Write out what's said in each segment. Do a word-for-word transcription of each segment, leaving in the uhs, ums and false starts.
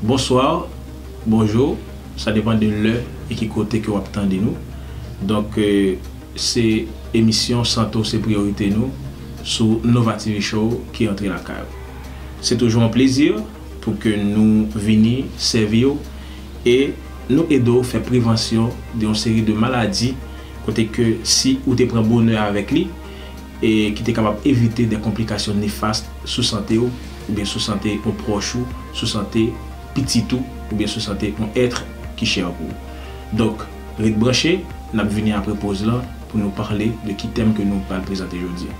Bonswa, bonjou, sa depann de lè e ki kote ke w ap tande nou. Donk, eh, se emisyon Sante w se priyorite nou sou Nova T V Show ki antre lakay ou. Se toujou yon plezi pou ke nou vini sèvi w e nou ede w fè prevansyon de yon seri de maladi kote ke si ou te pran bonè avèk li, e ki te kapab evite de konplikasyon nefas sou sante w, oubyen sou sante yon pwòch ou, sou sante pitit ou, oubyen sou sante yon èt ki chè pou ou. Donk, ret branche, n ap vini apre poz lan pou nou pale de ki tèm ke nou pral prezante jodi a.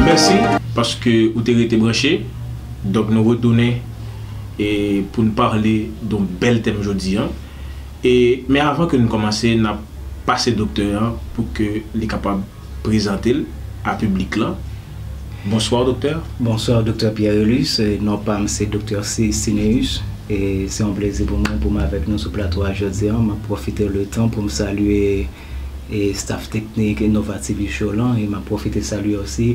Mèsi paske ou te rete branche. Donk, nou retounen e pou n pale de yon bèl tèm jodi a. E, men avan ke n kòmanse, n ap pase doktè an pou ke li kapab prezante l a piblik lan. Bonswa, doktè. Bonswa, doktè Pierre Elus. E, non pa m se doktè C. Cineus. E se yon plezi pou mwen pou m avèk nou sou plato a jodi a. M ap pwofite le tan pou m salye e staff teknik Nova T V Show lan. E m ap pwofite salye osi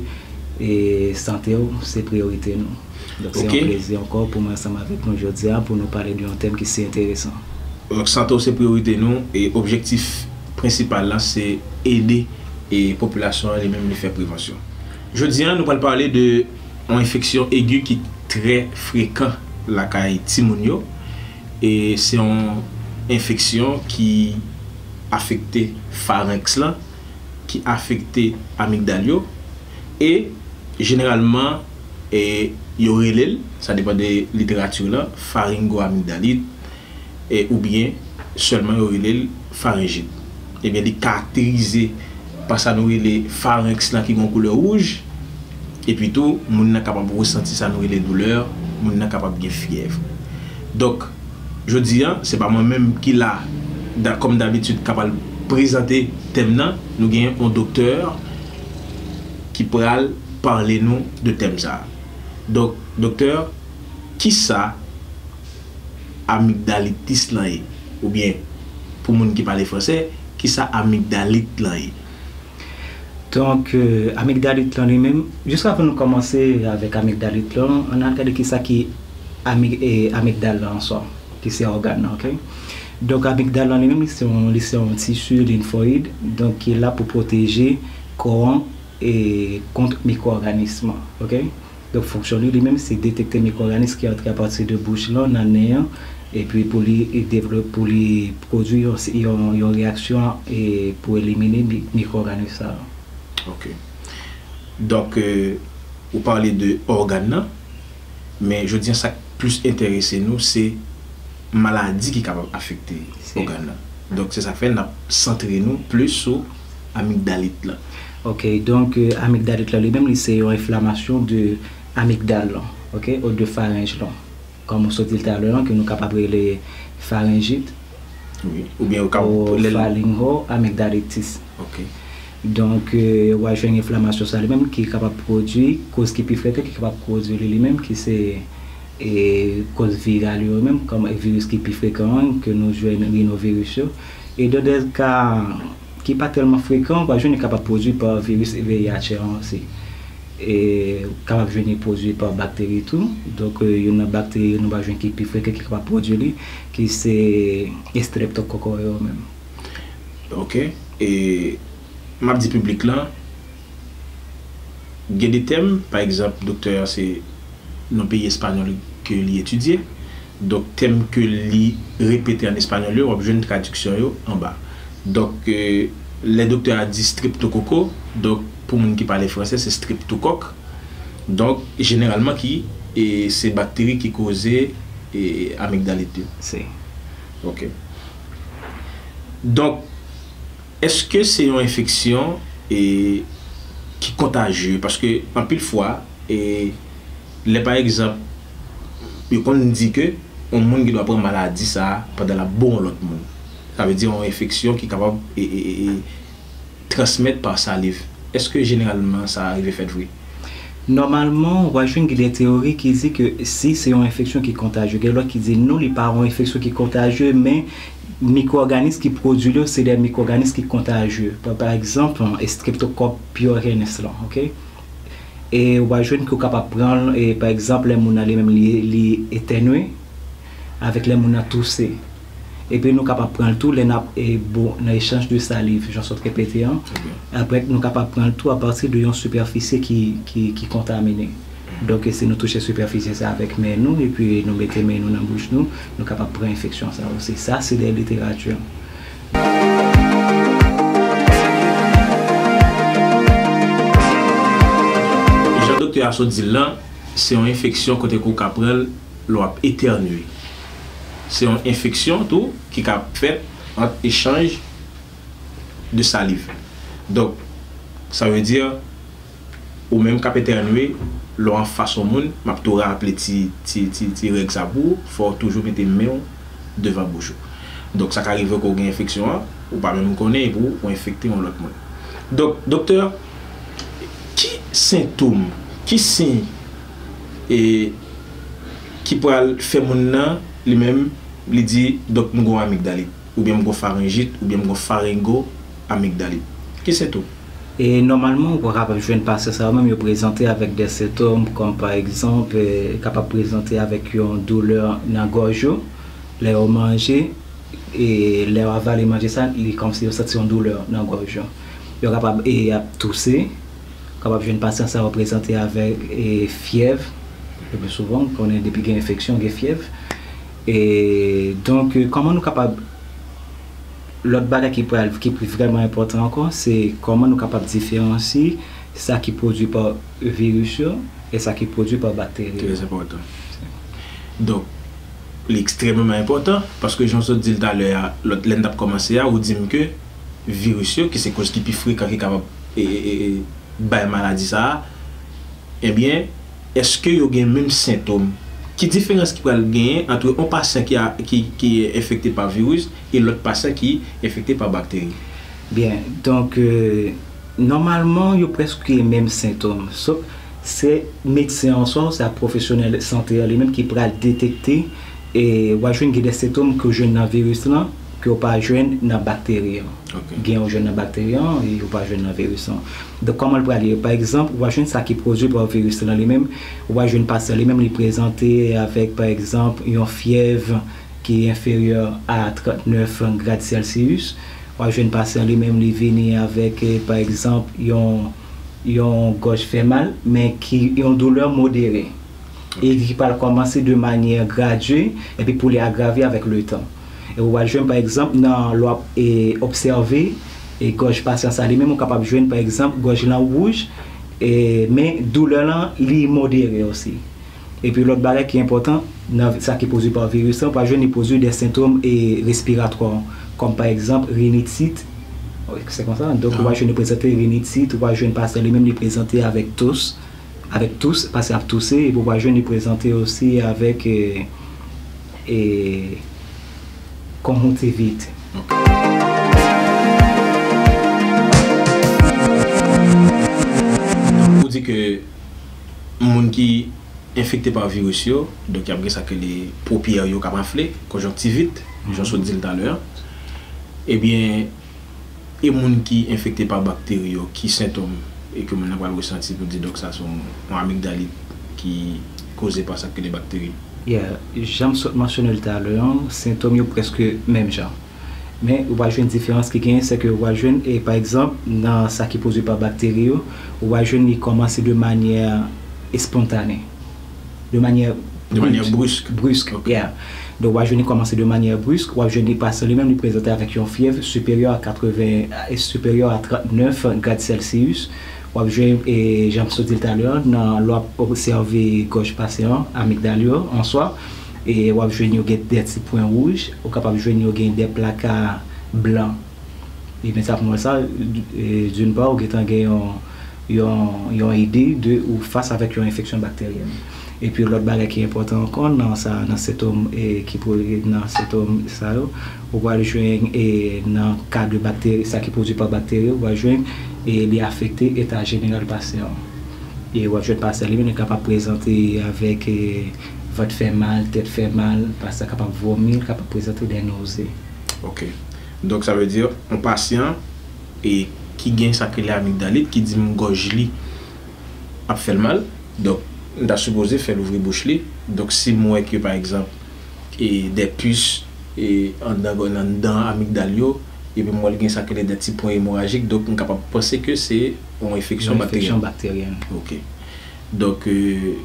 e sante w se priyorite nou. Donk, se yon Ok. plezi ankò pou mwen ansanm avèk nou jodi a pou nou pale de yon tèm ki si enteresan. Donk, sante w se priyorite nou e objektif prensipal la se ede e popilasyon an li menm li fè prevansyon. Jodi a, nou pral pale de yon enfeksyon egi ki trè frekan lakay timoun yo. E se yon enfeksyon ki afekte farenks lan, ki afekte amigdal yo. E jeneralman, e yo rele l, sa depann de literati lan, faringoamigdalit, e, oubyen sèlman yo rele l farenjit. Ebyen, li karakterize pa sa nou rele farenks lan ki gen yon koulè wouj, epi tou, moun nan kapab resanti sa nou rele doulè, moun nan kapab gen fyèv. Donk, jodi a, se pa mwen menm ki la, da, kòm dabitid, k ap al prezante tèm nan, nou gen yon doktè ki pral pale nou de tèm sa a. Donk, doktè, kisa amigdalitis lan ye? Oubyen, pou moun ki pale fransè, kisa amigdalit lan ye? Donk, euh, amigdalit lan li menm, jis avan nou kòmanse avèk amigdalit lan, ann al gade kisa ki ami-, e, amigdal lan an swa, ki se ògàn nan, ok? Donk, amigdal lan li menm, li se yon, li se yon tisi lenfoyid, donk, ki la pou pwoteje kò an e kont mikwoòganis lan, ok? Donk, fonksyon li, li menm, se detekte mikwoòganis ki antre apati de bouch lan, nan nen an, epi pou li devlope, pou li pwodui yon, yon, yon reyaksyon e pou elimine mi-, mikwoòganis sa yo. Ok. Donk, euh, ou pale de ògàn nan, men jodi a, sa k plis enterese nou, se maladi ki kapab afekte Se. ògàn nan. Donk, se sa k fè n ap santre nou plis sou amigdalit lan. Ok, donk, euh, amigdalit lan li menm, li se yon enflamasyon de amigdal lan, ok, ou de farenj lan. Kòm ou sot di l talè an, ke nou kapab rele farenjit, Wi. Oubyen ou ka ou rele l faringoamigdalitis. Ok. Donk, euh, w a jwenn enflamasyon sa li menm ki kapab pwodui, koz ki pi frekan ki kapab pwodui li, li menm ki se, e, koz viral yo menm, kòm viris ki pi frekan an, ke nou jwenn rinoviris yo. E dan de ka ki pa tèlman frekan, w a jwenn li kapab pwodui pa viris V I H an osi. E kapab jwenn li pwodui pa bakteri tou. Donk, euh, youn nan bakteri nou va jwenn ki pi frekan ki kapab pwodui li, ki se estreptokòk yo menm. Ok. E m ap di piblik lan, gen de tèm, pa egzanp, doktè a se nan peyi espanyòl ke li etidye. Donk, tèm ke li repete an espanyòl yo, w ap jwenn tradiksyon yo anba. Donk, euh, lè doktè a di streptokoko, donk, pou moun ki pale fransè, se streptokòk. Donk, jeneralman, ki, e, se bakteri ki koze, e, amigdalit yo. Se. Ok. Donk, èske se yon enfeksyon, e, ki kontajye? Paske anpil fwa, e, lè pa egzanp, yo konn di ke yon moun gen dwa pran maladi sa a pandan l ap bo yon lòt moun. Sa vle di yon enfeksyon ki kapab, e, e, e, e, transmèt pa saliv. Èske jeneralman sa rive fèt vre? Nòmalman, w a jwenn gen de teyori ki di ke si se yon enfeksyon ki kontajye, gen lòt ki di non, li pa yon enfeksyon ki kontajye, men mikwoòganis ki pwodui li yo, se de mikwoòganis ki kontajye. Pa, pa egzanp, estreptokòk pyojenès lan, ok? E w a jwenn ke w kapab pran l, e, pa egzanp, lè moun nan li menm li, li etènye, avèk lè moun nan touse. Epi nou kapab pran l tou lè n ap, e, bo, nan echanj de saliv, jan w sot repete an. Apre, nou kapab pran l tou apati de yon sipèfisi ki, ki, ki kontamine. Donk, si nou touche sipèfisi sa avèk men nou, epi nou mete men nou nan bouch nou, nou kapab pran enfeksyon sa osi. Sa, se de literati. Jan doktè a sot di l lan, se yon enfeksyon kote ke w ka pran l lè w ap etènye. Se yon enfeksyon tou ki ka fèt ant echanj de saliv. Donk, sa vle di, ou menm k ap etènye, lè w anfas yon moun, m ap tou raple ti, ti, ti, ti règ sa pou ou, fò w toujou mete men w devan bouch ou. Donk, sa ka rive ke w gen enfeksyon an, ou pa menm konnen, epi w, ou enfekte yon lòt moun. Donk, doktè, ki sentòm, ki siy, e, ki pral fè moun nan, li menm, li di, "Donk, m gen yon amigdalit, oubyen m gen yon farenjit, oubyen m gen yon farengo amigdalit"? Ki sentòm? E nòmalman, ou kapab jwenn pasyan sa yo menm, yo prezante avèk de sentòm, kòm pa egzanp, e, kapab prezante avèk yon doulè nan gòj yo, lè yo manje, e lè yo avale manje sa, li kòmsi yo santi yon doulè nan gòj yo. Yo kapab, e, ap touse, kapab jwenn pasyan sa yo prezante avèk, e, fyèv, le pli souvan, konnen depi gen enfeksyon, gen fyèv. E, donk, e, kòman nou kapab, lòt bagay ki pral, ki vrèman enpòtan ankò, se kòman nou kapab diferansye sa ki pwodui pa viris yo e sa ki pwodui pa bakteri yo. Trè enpòtan. Donk, li ekstrèmeman enpòtan, paske jan w sot di l talè a, lòt lè n t ap kòmanse a, ou di m ke viris yo, ki se koz ki pi frekan ki kapab, e, e, e, e, bay maladi sa a, ebyen, èske yo gen menm sentòm? Ki diferans ki pral genyen ant yon pasyan ki a, ki, ki enfekte pa viris e lòt pasyan ki enfekte pa bakteri? Byen, donk, e, nòmalman, yo prèske menm sentòm. Sof, se medsen an swa, se pwofesyonèl sante an li menm ki pral detekte, e w a jwenn gen de sentòm ke w jwenn nan viris lan, ke w pa jwenn nan bakteri an. Ok. Gen yo jwenn nan bakteri an, e yo pa jwenn nan viris lan. Donk, kòman l pral ye? Pa egzanp, w a jwenn sa ki pwodui pa viris lan li menm, w a jwenn pasyan li menm li prezante avèk, pa egzanp, yon fyèv ki enferyè a trannèf grad Celsius. W a jwenn pasyan li menm li vini avèk, e, pa egzanp, yon, yon gòj fè mal, men ki yon doulè modere. E ki pral kòmanse de manyè gradye, epi pou li agrave avèk le tan. E ou pral jwenn, pa egzanp, nan lè w ap, e, obsève, e, gòj pasyan sa li menm, ou kapab jwenn, pa egzanp, gòj lan wouj, e, men doulè lan, li modere osi. Epi lòt bagay ki enpòtan, nan sa ki pwodui pa viris lan, ou pral jwenn li pwodui de sentòm, e, respiratwa, kòm pa egzanp, rinitit, se konsa. Donk, ou pral jwenn li prezante rinitit, ou pral jwenn pasyan li menm li prezante avèk tous, avèk tous, pasyan ap touse, epi w pral jwenn li prezante osi avèk, e, e, konjonktivit. Ok. Ou di ke moun ki enfekte pa viris yo, donk y ap gen sa ke le popyè yo k ap anfle, konjonktivit, jan w sot di l talè a. Ebyen, e moun ki enfekte pa bakteri yo, ki sentòm e ke moun nan pral resanti pou di, donk, sa se yon, yon amigdalit ki koze pa sa k rele bakteri? Yeah, jan m sot mansyone l talè an, sentòm yo prèske menm jan. Men, ou va jwenn diferans ki genyen, se ke ou va jwenn, e, pa egzanp, nan sa ki pwodui pa bakteri yo, ou va jwenn li kòmanse de manyè espontane. De manyè brisk. De manyè brisk. Brisk, yeah. Donk, w a jwenn li kòmanse de manyè brisk, w a jwenn li pasyan li menm li prezante avèk yon fyèv siperyè a katreven, e, siperyè a trannèf grad Celsius. W ap jwenn, e, jan m sot di l talè a, nan lè w ap obsève gòj pasyan an, amigdal yo, an swa, e w ap jwenn yo gen de ti pwen wouj, ou kapab jwenn yo gen de plaka blan. E men sa pou mwen sa, e, d'une part, ou gentan gen yon, yon, yon ide de ou fas avèk yon enfeksyon bakteryèn. Epi lòt bagay ki enpòtan ankò nan sa, nan sentòm, e, ki pou, nan sentòm sa yo, ou pral jwenn, e, nan ka de bakteri, sa ki pwodui pa bakteri, ou pral jwenn, e, li afekte eta jeneral pasyan an. E w ap jwenn pasyan li menm li kapab prezante avèk, e, vant fè mal, tèt fè mal, pasyan kapab vomi, li kapab prezante de noze. Ok. Donk, sa vle di, yon pasyan, e, ki gen sa k rele amigdalit, ki di m gòj li ap fè l mal. Donk, m ta sipoze fè l ouvri bouch li. Donk, si m wè ke, pa egzanp, e, de pis, e, anndan, anndan amigdal yo, epi m wè l gen sa k rele de ti pwen emorajik, donk m kapab panse ke se yon enfeksyon Yon enfeksyon bakteryèn. bakteryèn. Ok. Donk, e,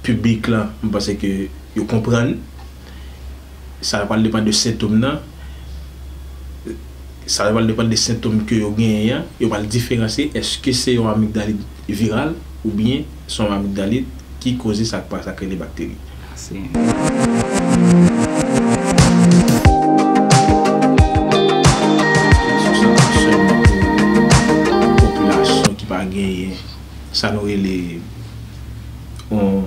piblik lan, m panse ke yo konprann. Sa pral depann de sentòm nan. Sa pral depann de sentòm ke yo genyen an. Yo pral diferansye èske se yon amigdalit viral oubyen se yon amigdalit ki koze sa k pa, sa k rele bakteri. Mèsi. Sèlman pou popilasyon ki pa genyen sa nou rele yon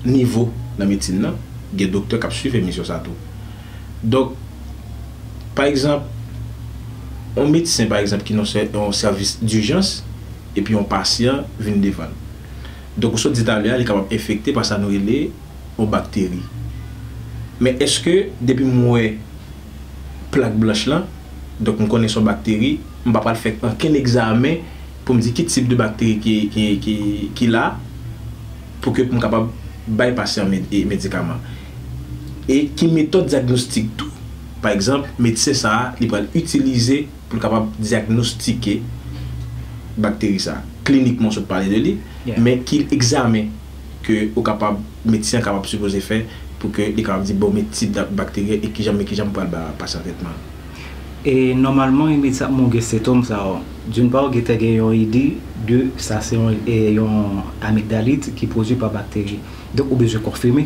nivo nan medsin nan, gen doktè k ap swiv emisyon sa tou. Donk, pa egzanp, yon medsen, pa egzanp, ki nan sè- yon sèvis dijans, epi yon pasyan vin devan l. Donk, ou sot di talè a, li kapab enfekte pa sa nou rele yon bakteri. Men èske, depi m wè plak blanch lan, donk m konnen se yon bakteri, m pa pral fè okenn egzamen pou m di ki tip de bakteri ki, ki, ki, ki la, pou ke m kapab bay pasyan med, e, medikaman. E ki metòd dyagnostik tou, pa egzanp, medsen sa a, li pral itilize pou l kapab dyagnostike bakteri sa a. Klinikman, w sot pale de li, Yeah. men ki egzamen ke ou kapab, medsen an kapab sipoze fè pou ke li kapab di, bon, men tip da- bakteri e kijan, men kijan m pral ba pasyan tretman. E nòmalman, imedyatman w gen sentòm sa yo, d'une part, ou gentan gen yon ide de sa se yon, e, yon amigdalit ki pwodui pa bakteri. Donk, ou bezwen konfime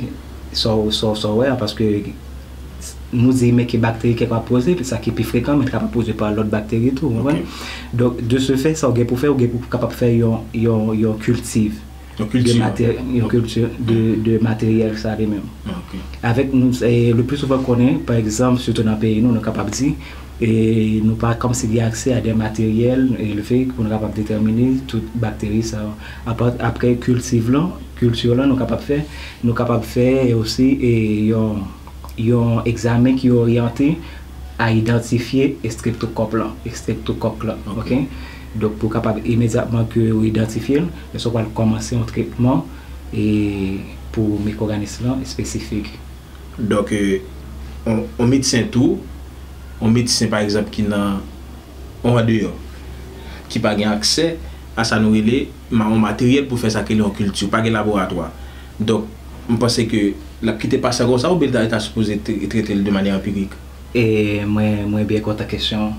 sa w, sa w, sa w wè a, paske nou di men ke bakteri kèk pa poze, sa ki pi frekan, men li kapab poze pa lòt bakteri tou, ou konprann? Ok. Donk, de ce fait, sa w gen pou fè, ou gen pou kapab fè yon, yon, yon kiltiv Yon de kilti. matè-, yon kilti de, de materyèl sa li menm. Ah, ok. Avèk nou, e, le pli souvan konnen, pa egzanp, sitou nan peyi nou, nou kapab di, e nou pa kòmsi gen aksè a de materyèl elve pou nou kapab detèmine tout bakteri sa yo. Apa-, apre kiltiv lan, kilti lan, nou kapab fè, nou kapab fè osi, e, yon, yon egzamen ki oryante a idantifye estreptokòk lan, estreptokòk lan, Ok. ok? Donk, pou kapab imedyatman ke ou idantifye l, men sa w pral kòmanse yon tretman, e, pou mikwòganis lan espesifik. Donk, e, on, on medsen tou, on medsen, pa egzanp, ki nan, on andeyò, ki pa gen aksè a sa nou rele ma-, on materyèl pou fè sa ke li yon kilti, pa gen laboratwa. Donk, m panse ke l ap kite pasyan konsa, oubyen l ta, ta sipoze tre-, trete l de manyè anpirik? E mwen, mwen byen kontan kesyon an.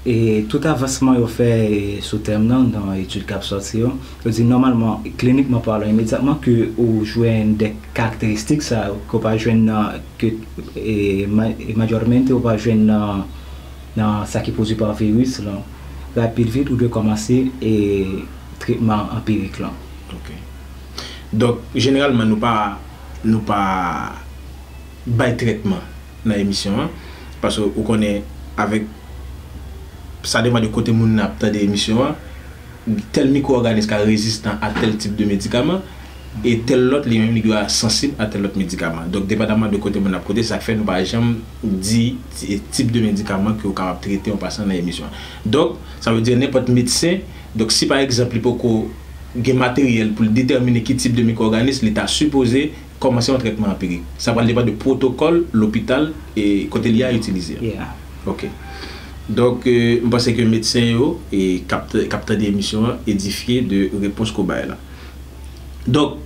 E tout avansman yo fè, e, sou tèm nan, nan etid k ap sòti yo, yo di nòmalman, klinikman palan, imedyatman ke ou jwenn de karakteristik sa yo, ke w pa jwenn nan, ke, e, ma-, e, majormente ou pa jwenn nan, nan sa ki pwodui pa viris lan, rapid vit ou dwe kòmanse, e, tretman anpirik lan. Ok. Donk, jeneralman, nou pa, nou pa bay trètman nan emisyon an, paske ou konnen, avèk, sa depann de kote moun nan ap tande emisyon an, tèl mikwòganis ka rezistan a tèl tip de medikaman, e tèl lòt li menm li dwe sansib a tèl lòt medikaman. Donk, depandaman de kote moun nan ap koute, sa k fè nou pa janm di ti-, tip de medikaman ke w kapab trete yon pasyan nan emisyon an. Donk, sa vle di nenpòt medsen, donk, si pa egzanp li poko gen materyèl pou l detèmine ki tip de mikwòganis, li ta sipoze kòmanse yon trètman anpirik. Sa pral depann de pwotokòl lopital e kote li a itilize a. Yeah. Ok. Donk, e, m panse ke medsen yo, e, k ap, k ap tande emisyon an, edifye de repons ke w bay la. Donk,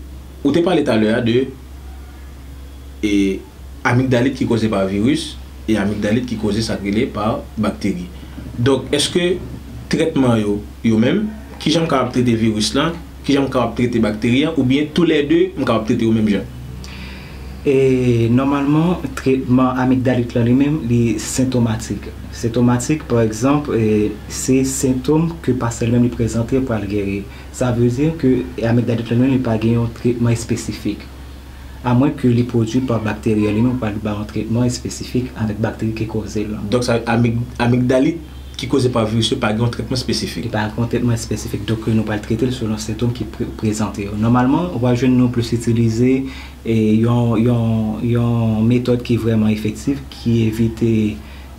ou te pale talè a de, e, amigdalit ki koze pa viris e amigdalit ki koze sa k rele pa bakteri. Donk, èske trètman yo, yo menm, kijan m kapab trete viris lan, kijan m kapab trete bakteri an, oubyen toulède, m kapab trete yo menm jan? E nòmalman, tretman amigdalit lan li menm, li sentomatik. Sentomatik, pa egzanp, e, se sentòm ke pasyan li menm li prezante pral geri. Sa vle di ke amigdalit lan li menm, li pa gen yon tretman espesifik. Amwen ke li pwodui pa bakteri an li menm, ou pral ba yon tretman espesifik avèk bakteri ki koze l lan. Donk, sa, amig-, amigdalit ki koze pa viris yo pa gen yon tretman espesifik. Li pa gen yon tretman espesifik. Donk, nou pral trete l selon sentòm ki pre-, prezante yo. Nòmalman, ou pral jwenn nou plis itilize, e, yon, yon, yon metòd ki vrèman efektif, ki evite,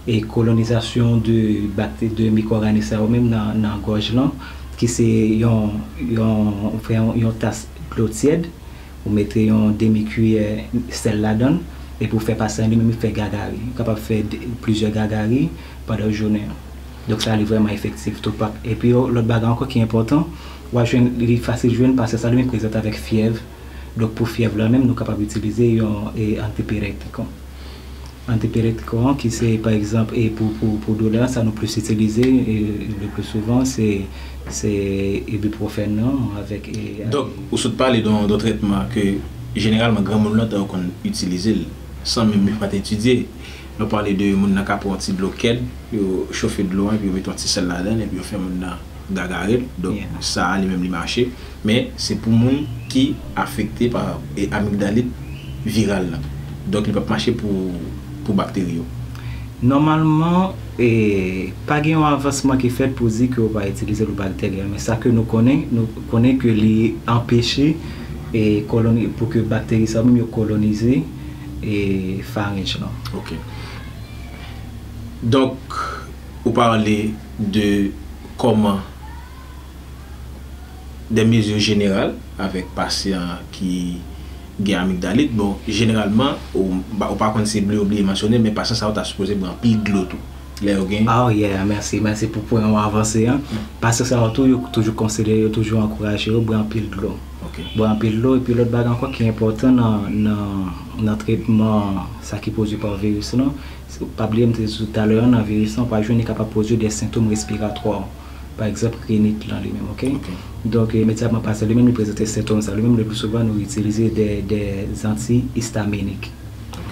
e, kolonizasyon de bakte-, de mikwòganis sa yo menm nan, nan gòj lan, ki se yon, yon, ou fè yon, yon tas dlo tyèd, ou mete yon demi kiyè sèl ladan l, epi ou fè pasyan li menm li fè gagari. Ou kapab fè de, plizyè gagari pandan jounen an. Donk sa li vrèman efektif tou. Epi yon lòt bagay ankò ki enpòtan, w a jwenn, li fasil jwenn, pasyan sa li menm prezante avèk fyèv. Donk pou fyèv la menm, nou kapab itilize yon e, antipirektikon. Antipirektikon ki se, pa egzanp, e pou, pou, pou doulè, sa nou plis itilize, e, le pli souvan, se, se ibuprofèn nan, avèk, e, Donk, ou sot pale de yon, de yon trètman ke jeneralman granmoun lontan yo konn itilize l, san menm yo pa t etidye. Nou pale de moun nan ka pran yon ti dlo kèd, yo chofe dlo an, epi yo mete yon ti sèl ladan l, epi yo fè moun nan gagare l. Donk, sa a li menm li mache. Men, se pou moun ki afekte pa e, amigdalit viral la. Donk, li p ap mache pou, pou bakteri yo. Nòmalman, e, pa gen yon avansman ki fèt pou di ke w pa itilize l pou bakteri a. Men sa ke nou konnen, nou konnen ke li anpeche e, koloni, pou ke bakteri sa yo menm yo kolonize e, farenj lan. Ok. Donk, ou pale de kòman de mezi jeneral avèk pasyan ki gen amigdalit. Bon, jeneralman, ou, ou pa konn si bliye ou bliye mansyone, men pasyan sa yo ta sipoze bwè anpil dlo tou. Lè yo gen. Oh yeah, mèsi, mèsi pou pwen w avanse an. Pasyan sa yo tou, yo toujou konseye, yo toujou ankouraje yo bwè anpil dlo. Ok. Bwè anpil dlo, epi lòt bagay ankò ki enpòtan nan, nan, nan tretman sa ki pwodui pa viris lan, pa bliye m te di w talè a, nan viris lan, ou pral jwenn li kapab pwodui de sentòm respiratwa. Pa egzanp, rinit lan li menm, ok? Ok. Donk, e, medikaman pasyan li menm, li prezante sentòm sa. Li menm, le pli souvan, nou itilize de, de anti-istaminik.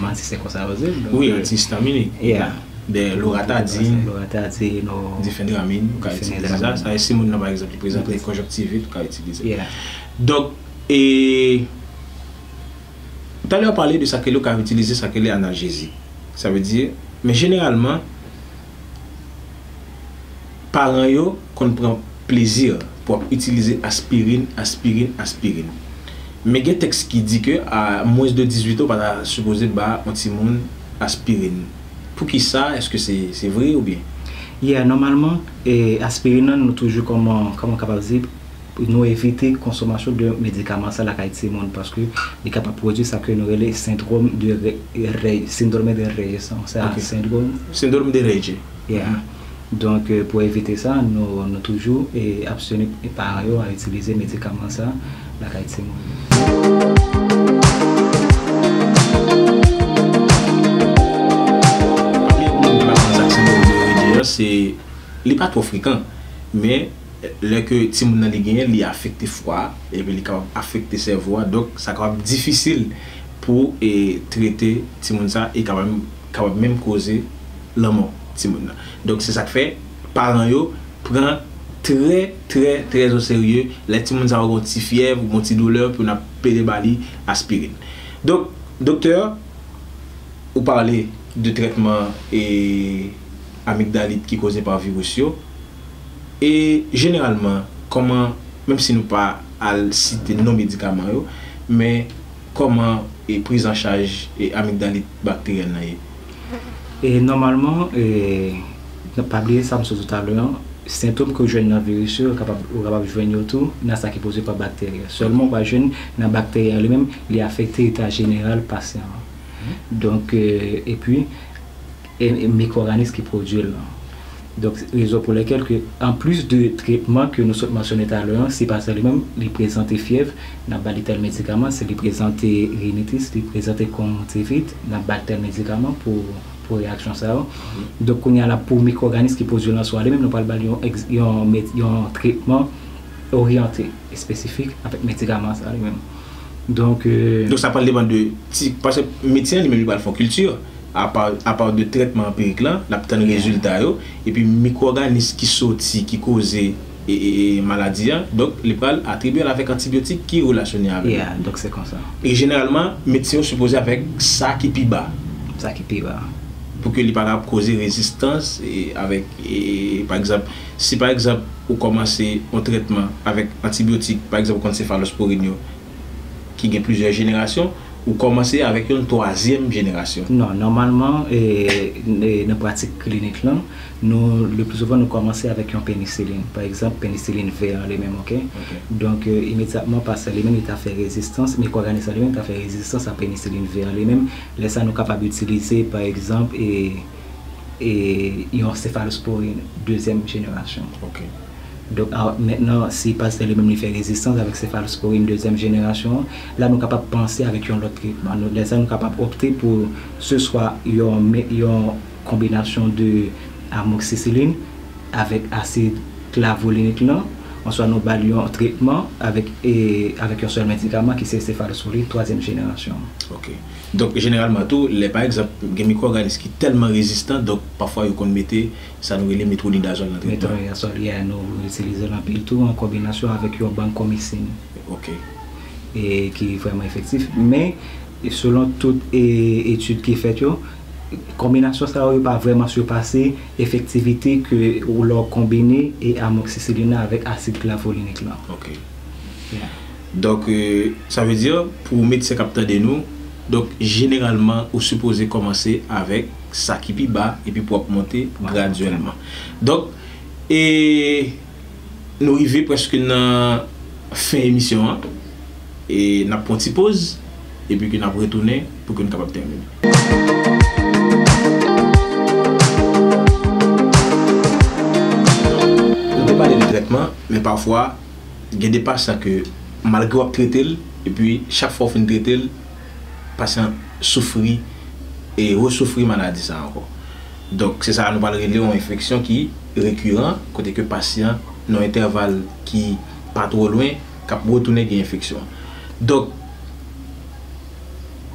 Mwen, si se konsa yo di l, donk, wi, e, anti-istaminik. Yeah. De loratadin, loratadin, o, difendramin, ou ka itilize sa. Difendramin. Sa, e si moun nan, pa egzanp, li prezante konjonktivit, ou ka itilize. Yeah. Donk, e, talè w pale de sa ke yo ka itilize, sa ke le analjezik. Sa vle di, men jeneralman, paran yo konn pran plezi pou ap itilize aspirin, aspirin, aspirin. Men gen tèks ki di ke a mwens de dizuit an, ou pa ta sipoze ba yon timoun aspirin. Poukisa? Èske se, se vre oubyen? Yeah, nòmalman, e, aspirin nan, nou toujou kòman, kòman kapab di, nou evite konsomasyon de medikaman sa lakay timoun, paske li kapab pwodui sa ke nou rele sendwòm de rè-, rèy, sendwòm de rèy, sa, sa, ok, sendwòm. Sendwòm de rèy. Yeah. Mhm. Donk, e, pou evite sa, nou, nou toujou, e, absteni paran yo a itilize medikaman sa lakay timoun. Pami medikaman sa, sendwòm de rèy, se, li pa twò frekan, men lè ke timoun nan li genyen, li afekte fwa a, epi li kapab afekte sèvo a, donk sa kapab difisil pou, e, trete timoun sa, e kapab, kapab menm koze lanmò timoun nan. Donk se sa k fè paran yo pran trè, trè, trè o serye lè timoun sa yo gen yon ti fyèv ou gen yon ti doulè pou n ap pede ba li aspirin. Donk, doktè, ou pale de trètman, e, amigdalit ki koze pa viris yo. E jeneralman, kòman, menm si nou pa al site non medikaman yo, men kòman, e, priz an chaj, e, amigdalit bakteryèn nan ye? E nòmalman, e, n ap pa bliye sa m sot di talè an, sentòm ke w jwenn nan viris yo, ou kapab, ou kapab jwenn yo tou nan sa ki pwodui pa bakteri a. Sèlman, ou pa jwenn nan bakteri a li menm, li afekte eta jeneral pasyan an. Donk, e, epi, e, e mikwòganis ki pwodui l lan. Donk, rezon pou lèkèl ke, anplis de tretman ke nou sot mansyone talè an, si pasyan li menm, li prezante fyèv, n ap ba li tèl medikaman, si li prezante rinitis, li prezante konjonktivit, n ap ba l tèl medikaman pou, pou reyaksyon sa yo. Donk, kounye a la, pou mikwòganis ki pwodui l lan swa li menm, nou pral ba l yon, yon, yon tretman oryante, espesifik, avèk medikaman sa li menm. Donk, e, donk, sa pral depann de ti, paske medsen an li menm li pral fè yon kilti, apa, apa de trètman anpirik lan, l ap tann rezilta yo, epi mikwòganis ki soti, ki koze, e, e, e, maladi a, donk, li pral atribye l avèk antibyotik ki relasyone avè l. Yeah, donk se konsa. E jeneralman, medsen yo sipoze avèk sa ki pi ba. Sa ki pi ba. Pou ke li pa kapab koze rezistans, e, avèk, e, e, pa egzanp, si pa egzanp, ou kòmanse yon trètman avèk antibyotik, pa egzanp, ou konn sefalosporin yo, ki gen plizyè jenerasyon, Ou kòmanse avèk yon twazyèm jenerasyon? Non, nòmalman, e, e, nan pratik klinik lan, nou, le pli souvan, nou kòmanse avèk yon penisilin. Pa egzanp, penisilin vè an li menm, oke? Donk, e, imedyatman, pasyan li menm, li ta fè rezistans, mikwòganis lan li menm ta fè rezistans a penisilin vè an li menm. Lè sa, nou kapab itilize, pa egzanp, e, e, yon sefalosporin dezyèm jenerasyon. Donk, a, mentnan, si pasyan li menm li fè rezistans avèk sefalosporin dezyèm jenerasyon an, la nou kapab panse avèk yon lòt tretman. Nou, lè sa nou kapab opte pou se swa yon, yon konbinasyon de amoksisilin avèk asid klavolinik lan, oswa nou ba l yon tretman avèk, e, avèk yon sèl medikaman ki se sefalosporin twazyèm jenerasyon. Oke. Donk, jeneralman tou, lè pa egzanp, gen mikwòganis ki tèlman rezistan, donk pafwa yo konn mete sa nou rele metronidazòl nan tretman. Metronidazòl, yeah, nou itilize l anpil tou an konbinasyon avèk yon vankomisin. Oke. E ki vrèman efektif. Men, e selon tout, e, etid ki fèt yo, konbinasyon sa yo, yo pa vrèman sipase efektivite ke ou lè w konbine, e, amoksisilin nan avèk asid klavolinik lan. Oke. Yeah. Donk, e, sa vle di, pou medsen k ap tande nou, donk, jeneralman, ou sipoze kòmanse avèk sa ki pi ba, epi pou w ap monte gradyèlman. Donk, e, nou rive prèske nan fen emisyon an. E n ap pran ti poz, epi ke n ap retounen pou ke n kapab tèmine. Nou te pale de trètman, men pafwa, gen de pasyan ke malgre w ap trete l, epi chak fwa w fin trete l, pasyan soufri e resoufri maladi sa ankò. Donk, se sa nou pral rele yon enfeksyon ki rekiran, kote ke pasyan, nan yon entèval ki pa twò lwen, k ap retounen gen enfeksyon. Donk,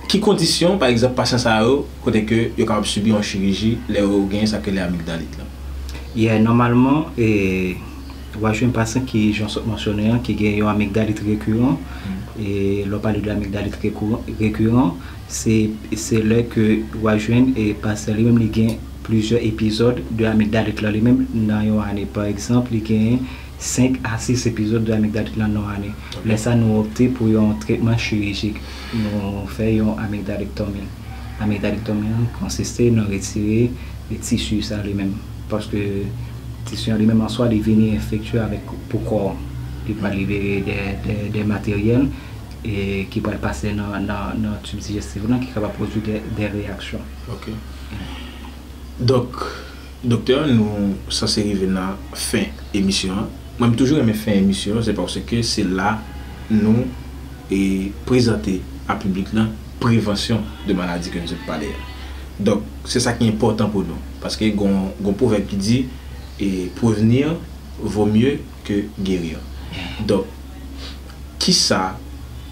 ki kondisyon, pa egzanp, pasyan sa yo, kote ke yo kapab sibi yon chiriji lè yo genyen sa ke le amigdalit lan? Yeah, nòmalman, e, w a jwenn pasyan ki, jan w sot mansyone an, ki gen yon amigdalit rekiran. E lè w pale de amigdalit rekiran, se, se lè ke w a jwenn, e, pasyan li menm li gen plizyè epizòd de amigdalit lan li menm nan yon ane. Pa egzanp, li gen senk a sis epizòd de amigdalit lan nan yon ane. Lè sa, nou opte pou yon tretman chirijik. Nou fè yon amigdalektomi. Amigdalektomi an konsiste nan retire tisi sa li menm. Paske tisi an li menm an swa, li vini enfekte avèk, pou kò w. Li pral libere de, de, de materyèl, e ki pral pase nan, nan, nan tib dijestif lan, ki kapab pwodui de, de reyaksyon. Oke. Donk, doktè, nou sanse rive nan fen emisyon an. Mwen, m toujou renmen fen emisyon an, se paske se la nou, e, prezante a piblik lan prevansyon de maladi ke nou sot pale a. Donk, se sa ki enpòtan pou nou. Paske gon, gon pwovèb ki di, e, prévenir vaut mieux que guérir. Donk, kisa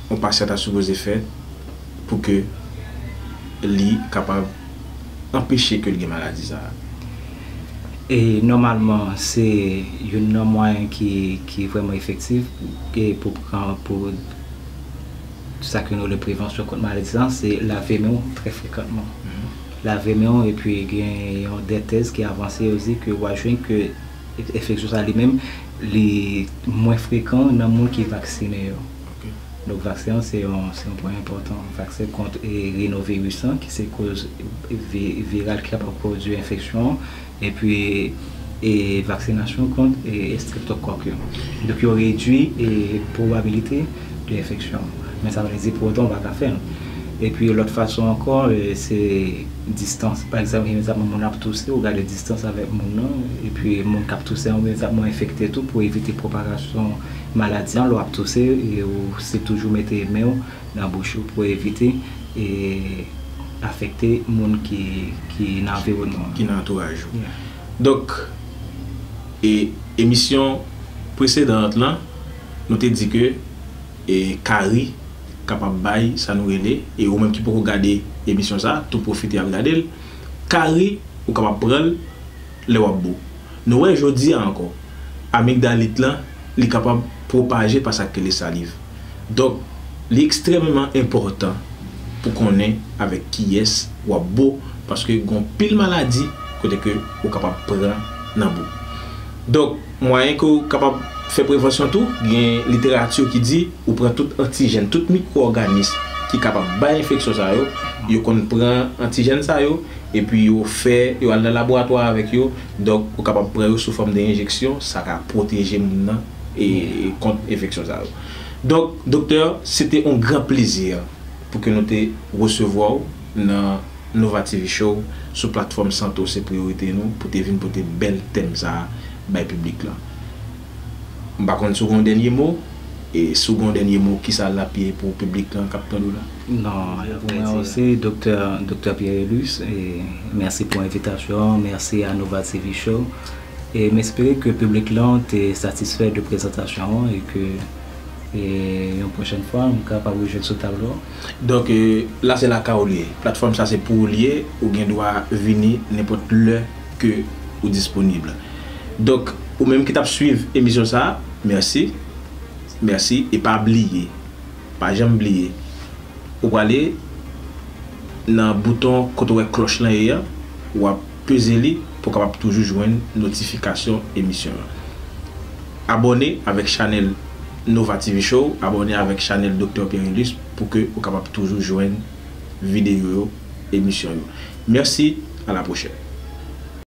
yon pasyan ta sipoze fè pou ke li kapab anpeche ke l gen maladi sa a? E nòmalman, se youn nan mwayen ki, ki vrèman efektif, e pou pran, pou sa ke nou rele prevansyon kont maladi sa, se lave men w trè frekantman. Lave men w, epi gen yon de tèz ki avanse, yo di ke w a jwenn ke enfeksyon sa li menm, li mwen frekan nan moun ki vaksine yo. Donk, vaksen an, se yon, se yon pwen enpòtan. Vaksen kont, e, rinoviris lan, ki se koz vi-, viral ki kapab pwodui enfeksyon an, epi, e, vaksinasyon kont, e, estreptokòk yo. Donk, yo redui, e, pwobabilite de enfeksyon. Men sa pa vle di pou otan ou pa ka fè l. Epi, lòt fason ankò, e, se distans. Pa egzanp, imedyatman moun ap touse, ou gade distans avèk moun nan, epi moun k ap touse an imedyatman enfekte tou pou evite pwopagasyon maladi an. Lè w ap touse, e ou se toujou mete men w nan bouch ou pou evite, e, afekte moun ki, ki nan anviwònman an. Ki nan antouraj ou. Yeah. Donk, e, emisyon presedan lan, nou te di ke, e, kari kapab bay sa nou rele, e ou menm ki poko gade emisyon sa, tou pwofite al gade l. Kari, ou kapab pran l lè w ap bo. Nou wè jodi a ankò, amigdalit lan, li kapab pwopaje pa sa k rele saliv. Donk, li ekstrèmeman enpòtan pou konnen avèk kiyès w ap bo, paske gen anpil maladi kote ke ou kapab pran nan bo. Donk, mwayen ke w kapab fè prevansyon tou, gen literati ki di ou pran tout antijèn, tout mikwòganis ki kapab bay enfeksyon sa yo, yo konn pran antijèn sa yo, epi yo fè, yo al nan laboratwa avèk yo, donk ou kapab pran yo sou fòm de enjeksyon, sa ka pwoteje moun nan e kont enfeksyon sa yo. Donk, doktè, se te yon gran plezi pou ke nou te resevwa w nan Nova T V Show sou platfòm Santé se priyorite nou pou te vin pote bèl tèm sa a bay piblik lan. M pa konn si w gen yon dènye mo, e si w gen yon dènye mo, kisa l ap ye pou piblik lan k ap tande w la? Non, pou mwen osi, Doktè Doktè Pierre Eluce, e mèsi pou envitasyon, mèsi a Nova T V Show. E m espere ke piblik lan te satisfè de prezantasyon an e ke e yon pwochèn fwa m kapab rejwenn sou tablo. Donk, e, la se lakay ou li ye. Platfòm sa se pou ou li ye, ou gen dwa vini nenpòt lè ke ou disponib. Donk, ou menm ki t ap swiv emisyon sa, mèsi. Mèsi e pa bliye, pa janm bliye, ou prale nan bouton kote w wè klòch lan ye an, w ap peze li pou w kapab toujou jwenn notifikasyon emisyon an. Abòne avèk chanèl Nova T V Show, abòne avèk chanèl Doktè Pierre Eluce pou ke ou kapab toujou jwenn videyo yo, emisyon yo. Mèsi, a la pwochèn.